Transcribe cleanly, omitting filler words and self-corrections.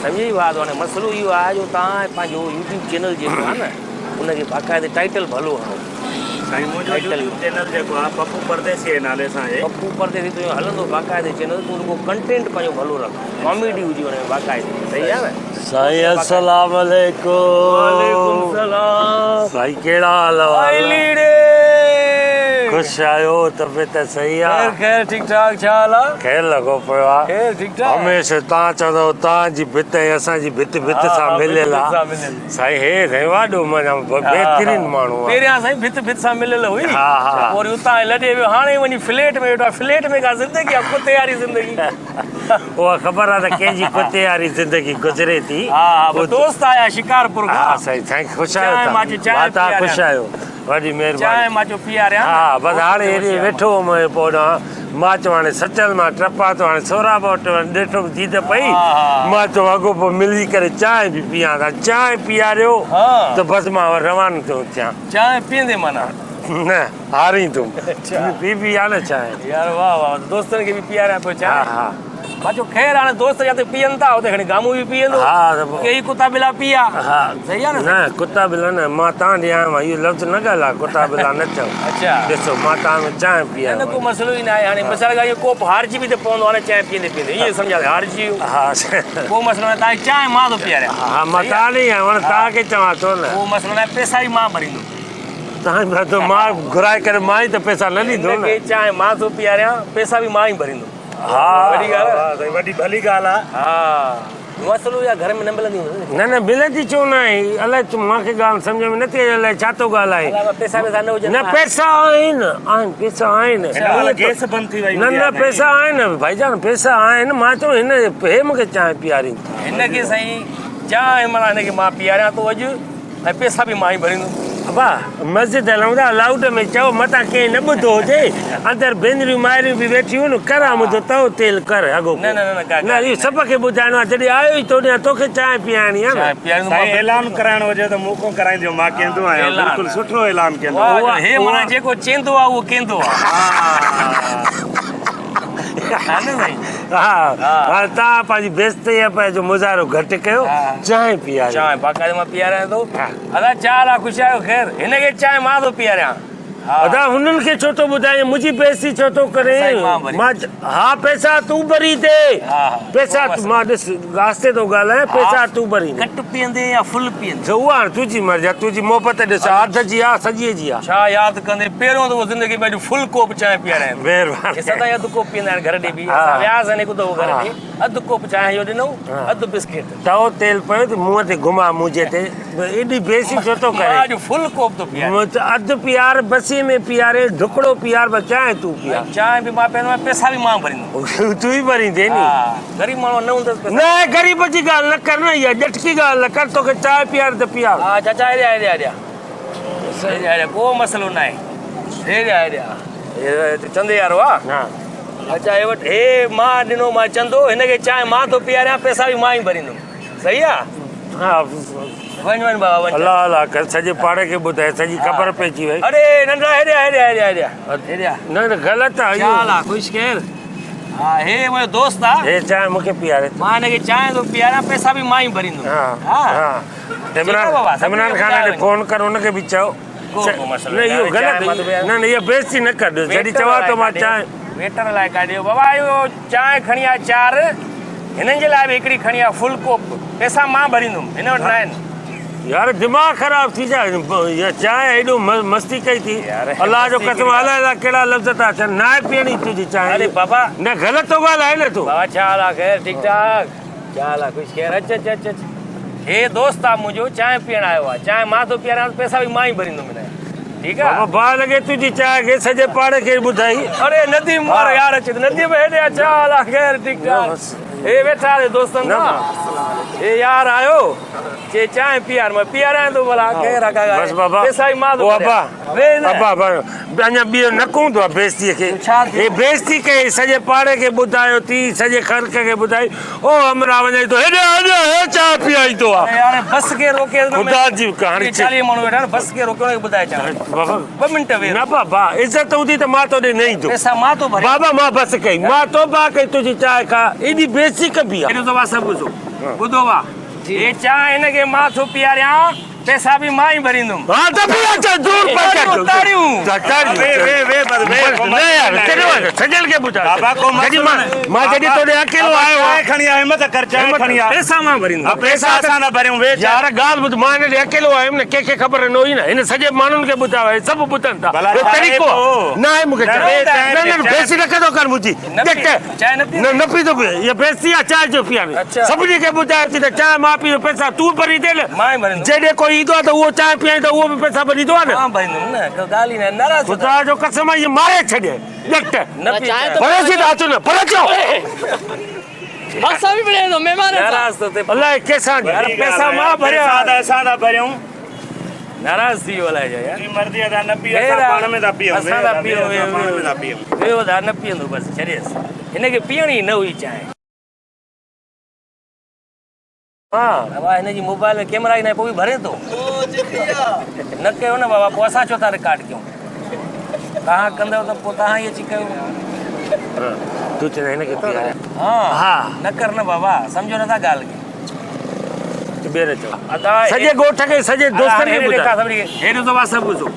سمجهي ويو آهي هاڻي مسئلو اهو آهي جو توهان پنهنجو يوٽيوب چينل جيڪو آهي نه ان کي باقاعدي ٽائيٽل ڀلو هڻو. سائين منهنجو يوٽيوب چينل جيڪو آهي پپو پرديسي جي نالي سان آهي. پپو پرديسي تنهنجو هلندو باقاعدي چينل تون رڳو ڪنٽينٽ پنهنجو ڀلو رک ڪاميڊي هجي ان ۾ باقاعدي صحيح آهي نه. سائين السلام عليڪم. وعليڪم سلام. سائين ڪهڙا حال احوال. آئي ليڙي. خوش آهيو طبيعت صحيح آ. خير خير ٺيڪ ٺاڪ ڇا حال آ. خير لڳو پيو آ. خير ٺيڪ ٺاڪ. هميشه تان چوندو تان جي ڀت ۽ اسان جي ڀت ڀت سان مليل آ. سائين هي سائين واڏو معنيٰ بهترين ماڻهو آ. پهريان سائين ڀت ڀت سان مليل هئي. ها ها. پوء وري اتان لڏي ويو هاڻي وڃي فليٽ ۾ ويٺو آ فليٽ ۾ ڪا زندگي آ ڪتي واري زندگي. اها خبر آ ته ڪنهن جي ڪتي واري زندگي گذري ٿي. ها ها پوء دوست آيا شڪارپور کان. ها سائين سائين خوش آهيو چانهه مان چيو چانهه تان خوش آهيو وڏي مهرباني. چانهه مان چيو پياريان. ها بس هاڻي هيڏي ويٺو هوم پوء ڏانهن مان چيو هاڻي سچل مان ٽپان ٿو هاڻي سهراب وٽ وڃي ڏٺم ديد پئي مان چيو اڳو پوء ملي ڪري چانهه به پيان ٿا چانهه پياريو ته بس مان وري روانو ٿيو ٿيان. چانهه پيئندي معنيٰ. نه هاريندم. پي پي آ نه چانهه. يار واه واه دوستن کي به پياريان پيو چانهه. ها ها. مان چيو خير هاڻي دوست جاتي پيئن ٿا اتي کڻي گامون به پيئندو. ها ته پوء. ڪيئي ڪتا ٻلا پيا. ها. صحيح آ نه. نه ڪتا ٻلا نه مان تان ڏي آيو آهيان اهو لفظ نه ڳالهاء ڪتا ٻلا نه چئو. اڇا. ڏسو مان تان ۾ چانهه پي آيو نه نه ڪو مسئلو ئي نه آهي هاڻي مثال ڳالهه اهو ڪوپ هارجي به ته پوندو آ نه چانهه پيئندي پيئندي ائين سمجهان ته هارجي ويو. ها. ڪو مسئلو نه آهي تان چانهه مان ٿو پياريان. ها مان تان ڏي آيو آهيان تان کي چوان ٿو نه. ڪو مسئلو نه آهي پئسا به مان ڀريندم. تان ته مان گهرائي ڪري مان ئي ته پئسا نه ڏيندو نه. هن کي چانهه مان ٿو پياريان پئسا به مان ئي ڀريندم. ها وڏي ڳالهه ها سائين وڏي ڀلي ڳالهه آ. ها مسئلو يا گهر ۾ نه ملندي هوندي نه نه ملندي ڇو نه آهي الائي تو مان کي ڳالهه سمجهه ۾ نٿي اچي الائي ڇا ٿو ڳالهائي الائي پئسا پئسا نه هجن نه پئسا آهن آهن پئسا آهن هن مهل گيس بند ٿي وئي نه نه پئسا آهن ڀائي جان پئسا آهن مان چيو هن هي مون کي چانهه پيارين هن کي سائين چانهه معنيٰ هن کي مان پياريان ٿو اڄ ۽ پئسا به مان ئي ڀريندم. ابا مسجد هلون ٿا لائوڊ ۾ چئو متان ڪنهن نه ٻڌو هجي اندر ڀينريون مائريون به ويٺيون هن ڪر آمدو تئو تيل ڪر اڳو نه نه نه نه اهو سڀ کي ٻڌائڻو آهي جڏهن آيو ئي تو ڏيان توکي چانهه پيارڻي آهي نه. سائين اعلان ڪرائڻو هجي ته مون کان ڪرائينديو مان ڪيندو آهيان بلڪل سٺو اعلان ڪيندو آهيان. هي معنيٰ جيڪو چيندو آهي اهو ڪيندو آهي. ها نه سائين. ها هاڻي توهان پنهنجي بيعزتيء جو مظاهرو گهٽ ڪيو چانهه پياريو. چانهه باقاعده مان پياريان ٿو. ادا ڇا حال آ خوش آهيو خير هن کي چانهه مان ٿو پياريان. ادا هنن کي ڇو ٿو ٻڌائين منهنجي بيعزتي ڇو ٿو ڪرين مان ها پئسا تون ڀري the پئسا مان ڏس آهستي ٿو ڳالهايان پئسا تون ڀري the. گهٽ پيئندين يا فل پيئندين. اها هاڻي تنهنجي مرضي آ تنهنجي محبت ڏس اڌ جي آ سڄي جي آ. ڇا ياد ڪندين پهريون دفعو زندگي ۾ اڄ فل ڪوپ چانهه پياريائين. مهرباني. سدائين اڌ ڪوپ پيئندا آهن گهر ڏي به اسان وياسين هڪ دفعو گهر ڏي اڌ ڪوپ چانهه جو ڏنو اڌ بسڪيٽ. تئو تيل پيو ته منهن تي گهماء منهنجي تي ايڏي بيعزتي ڇو ٿو ڪرين. مان اڄ فل ڪوپ ٿو پياريان. اڌ پيار بسي ۾ پياري ڍڪڙو پيار پر چانهه تون پيار. چانهه به مان پيئندو آهيان پئسا به مان ڀريندم. تون ئي ڀريندين ني. ها غريب ماڻهو نه هوندس پئسا. نه غريب جي ڳالهه نه ڪر نه اها ڄٽڪي ڳالهه نه ڪر توکي چانهه پيار ته پيار. ها چاچا هيڏي آ هيڏي آ هيڏي آ هيڏي آ هيڏي آ ڪو مسئلو ناهي هيڏي آ هيڏي آ هي چندي وارو آ. ها. اچا هي وٺ هي مان ڏنو مان چندو هن کي چانهه مان ٿو پياريان پئسا به مان ئي ڀريندم صحيح آ. ها. وڃ وڃ بابا وڃ. الله الله ڪر سڄي پاڙي کي ٻڌائي سڄي خبر پئجي وئي. اڙي ننڍڙا هيڏي آ هيڏي آ هيڏي آ هيڏي آ هيڏي آ. نه نه غلط آ ڇا حال آ خوش خير. ها هي منهنجو دوست آ. هي چانهه مون کي پياري ٿو. مان هن کي چانهه ٿو پياريان پئسا به مان ئي ڀريندم. ها ها عمران عمران خان ڏي فون ڪر ان کي به چئو. نه اهو غلط نه نه اها بيعزتي نه ڪر جڏهن چوان ٿو مان چانهه. ويٽر لاء ڪاڍيو بابا اهو چانهه کڻي آ چار هنن جي لاء به هڪڙي کڻي آ فل ڪوپ پئسا مان ڀريندم هن وٽ ناهن. يار دماغ خراب ٿي جا چانهه ايڏو مستي ڪئي ٿي الله جو قسم الائي الائي ڪهڙا لفظ ٿا اچن ناهي پيئڻي تنهنجي چانهه اري بابا نه غلط ٿو ڳالهائي نه تون. بابا ڇا حال آ خير ٺيڪ ٺاڪ ڇا حال آ خوش خير اچ اچ اچ اچ هي دوست آ منهنجو چانهه پيئڻ آيو آ چانهه مان ٿو پياريانس پئسا به مان ئي ڀريندم هن جا ٺيڪ آ. بابا باهه لڳي تنهنجي چانهه کي سڄي پاڙي کي ٻڌائي. اڙي نديم وارو يار اچي ٿو نديم هيڏي آ ڇا حال آ خير ٺيڪ ٺاڪ هي ويٺا آهيو دوستن سان هي يار آيو چي چانهه پيار مان پياريان ٿو ڀلا خير آ ڪا بس بابا پئسا ئي مان ٿو او ابا ابا اڃا ٻيو نه ڪوندو آ بيعزتي کي هي بيعزتي ڪئي سڄي پاڙي کي ٻڌايو ٿي سڄي خلق کي ٻڌائي او همراهه وڃي ٿو هيڏي هيڏي هي چانهه پيائي ٿو آ يار بس کي روڪي خدا جي ڪهاڻي 40 ماڻهو ويٺا آهن بس کي روڪي ان کي ٻڌائي چانهه بابا 2 منٽ ويهه نه بابا عزت هوندي ته مان تو ڏي نه ايندو پئسا مان ٿو ڀريان بابا مان بس ڪئي مان توبه ڪئي تنهنجي چانهه کان ايڏي بيعزتي ڪبي آ ايڏو دفعا سڀ ٻڌو. ٻڌو وا هي چانهه هن کي مان ٿو پياريان پئسا به مان ئي ڀريندم. ها ته پي اچ دور پهچ تاڙيون تاڙيون وي وي وي بس وي نه يار ڪهڙو آهي سڄڻ کي ٻڌاء بابا ڪو جڏهن مان مان جڏهن تو ڏي اڪيلو آيو چانهه کڻي آ همت ڪر چانهه کڻي آ پئسا مان ڀريندم ها پئسا اسان نه ڀريون وي يار ڳالهه ٻڌ مان هن ڏي اڪيلو آيم نه ڪنهن کي خبر نه هئي نه هن سڄي ماڻهن کي ٻڌايو هي سڀ ٻڌن ٿا ڀلا هي چانهه طريقو پوء. نه آهي مون کي نه چانهه وي نه نه چانهه بيسي نه ڪندو ڪر منهنجي نه پي چانهه نه پي نه نه پيندو هي بيستي آ چانهه جو پياري سڀني کي ٻڌايو ٿي ته چانهه مان پيئندو پئسا تون ڀريندين نه مان ئي ڀريندم جيڏي ڪوئي ايندو آ ته اهو چانهه پيئائين ته اهو به پئسا ڀريندو آ نه مان ڀريندم نه ڪا ڳالهه ئي نه ناراض ڇو خدا جو قسم آ هي ماري ڇڏي ڄٽ نه پي چانهه پري ٿي ته اچو نه پري ٿيو اسان به ڀريندو مهمان ناراض ٿو ٿئي الائي ڪيسان يار پئسا مان ڀريا پئسا ته اسان ٿا ڀريون ناراض ٿي ويو الائي يار جي مرضي ادا نه پي اسان پاڻ ۾ ٿا پيئون اسان ٿا پيئون پاڻ ۾ ٿا پيئون ويو ادا نه پيئندو بس ڇڏيس هن کي پيئڻ ئي نه هئي چانهه. ها. بابا هن جي موبائل ۾ ڪيمرا ئي ناهي پوء به ڀرين ٿو. نه ڪيو نه بابا پوء اسان ڇو ٿا رڪارڊ ڪيون. توهان ڪندؤ ته پوء توهان ئي اچي ڪيو. تون چوين هن کي پياريان. ها ها. نه ڪر نه بابا سمجهو نه ٿا ڳالهه کي. ٻيهر چئو. ادا سڄي ڳوٺ کي سڄي دوستن کي ٻڌاء. هيڏو ته سڀ ٻڌو.